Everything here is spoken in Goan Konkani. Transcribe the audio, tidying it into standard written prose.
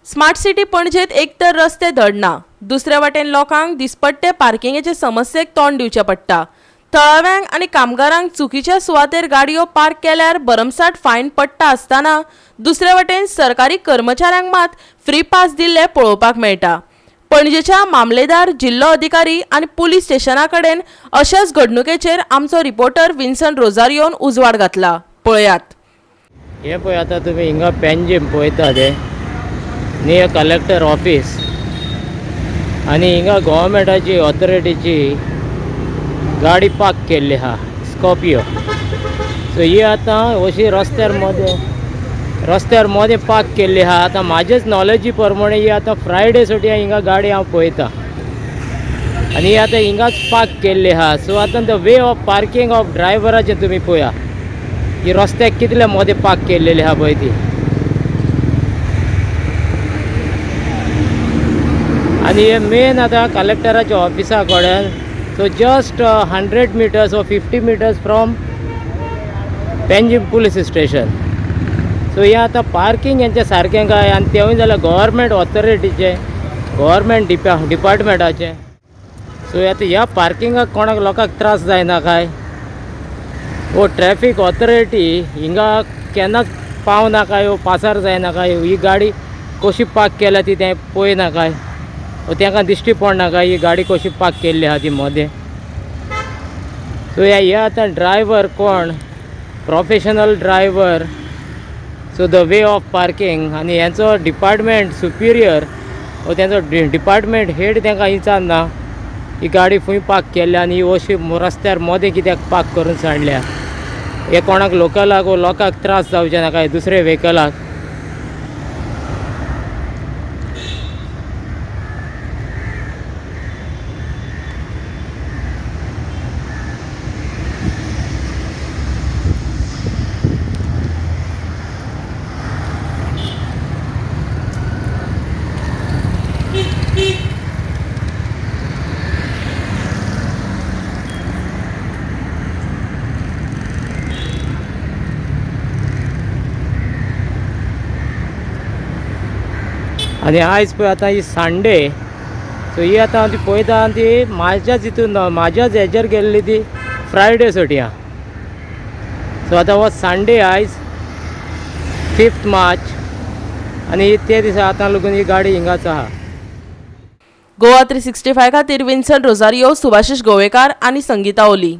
स्मार्ट सिटी पणजेत एक तर रस्ते धडना, दुसरे वाटेन लोकांक दिसपट्टे पार्किंगेचे समस्येक तोंड दिवचें पडटा. थळाव्यांक आनी कामगारांक चुकीच्या सुवातेर गाडयो पार्क केल्यार भरमसाठ फायन पडटा आसतना दुसरे वाटेन सरकारी कर्मचाऱ्यांक मात फ्री पास दिल्ले पळोवपाक मेळटा. पणजेच्या मामलेदार, जिल्लो अधिकारी आनी पुलीस स्टेशना कडेन अशाच घडणुकेचेर आमचो रिपोर्टर विन्सन रोजारियोन उजवाड घातला. पळयात. हे पळय आतां तुमी हिंगा पेंजीम पळयता ते नियर कलेक्टर ऑफिस आनी हिंगा गोवोरमेंटाची ऑथॉरिटीची गाडी पार्क केल्ली आहा, स्कॉर्पियो. सो ही आतां अशी रस्त्यार मदें पार्क केल्ली आहा. आतां म्हाजेच नॉलेजी प्रमाणे ही आतां फ्रायडे सुटी हिंगा गाडी हांव पळयता आनी ही आतां हिंगाच पार्क केल्ली आहा. सो आतां the way of parking of ड्रायव्हराचें तुमी पळया, ही रस्त्याक कितले मदें पार्क केल्लेली आहा पळय ती. आनी हे मेन आतां कलेक्टराच्या ऑफिसा कडेन, so just 100 meters or 50 meters from Panjim police station. So हे आतां पार्किंग हेंचें सारकें काय आनी तेवूय जाल्यार गव्हर्मेंट ऑथॉरिटीचें, गव्हर्मेंट डिपार्टमेंटाचें. सो आतां ह्या पार्किंगाक कोणाक लोकांक त्रास जायना काय? वो ट्रॅफिक ऑथॉरिटी हिंगा केन्नाच पावना काय, वो पासार जायना काय? ही गाडी कशी पार्क केल्या ती तें पळयना काय? वो तांकां दिश्टी पडना काय ही गाडी कशी पार्क केल्ली आहा ती मदें? सो हे आतां ड्रायव्हर कोण professional driver, so the way of parking आनी हेंचो डिपार्टमेंट सुपिरियर वो तेंचो डिपार्टमेंट हेड तांकां विचारना ही गाडी खंय पार्क केल्ल्या आनी ही अशी रस्त्यार मदें कित्याक पार्क करून सांडल्या. हे कोणाक लोकलाक वो लोकांक त्रास जावचे ना काय दुसरे व्हेकलाक? आनी आयज पळय आतां ही संडे, सो ही आतां हांव ती पळयता आनी ती म्हाज्याच हितून म्हाज्याच हेजेर गेल्ली ती फ्रायडे सोटया. सो आतां हो संडे आयज 5 मार्च आनी ते दिसा आतां लागून ही गाडी हिंगाच आहा. गोवा 365 खातीर विन्सन रोजारियो, सुभाषिश गोवेकार आनी संगीता ओली.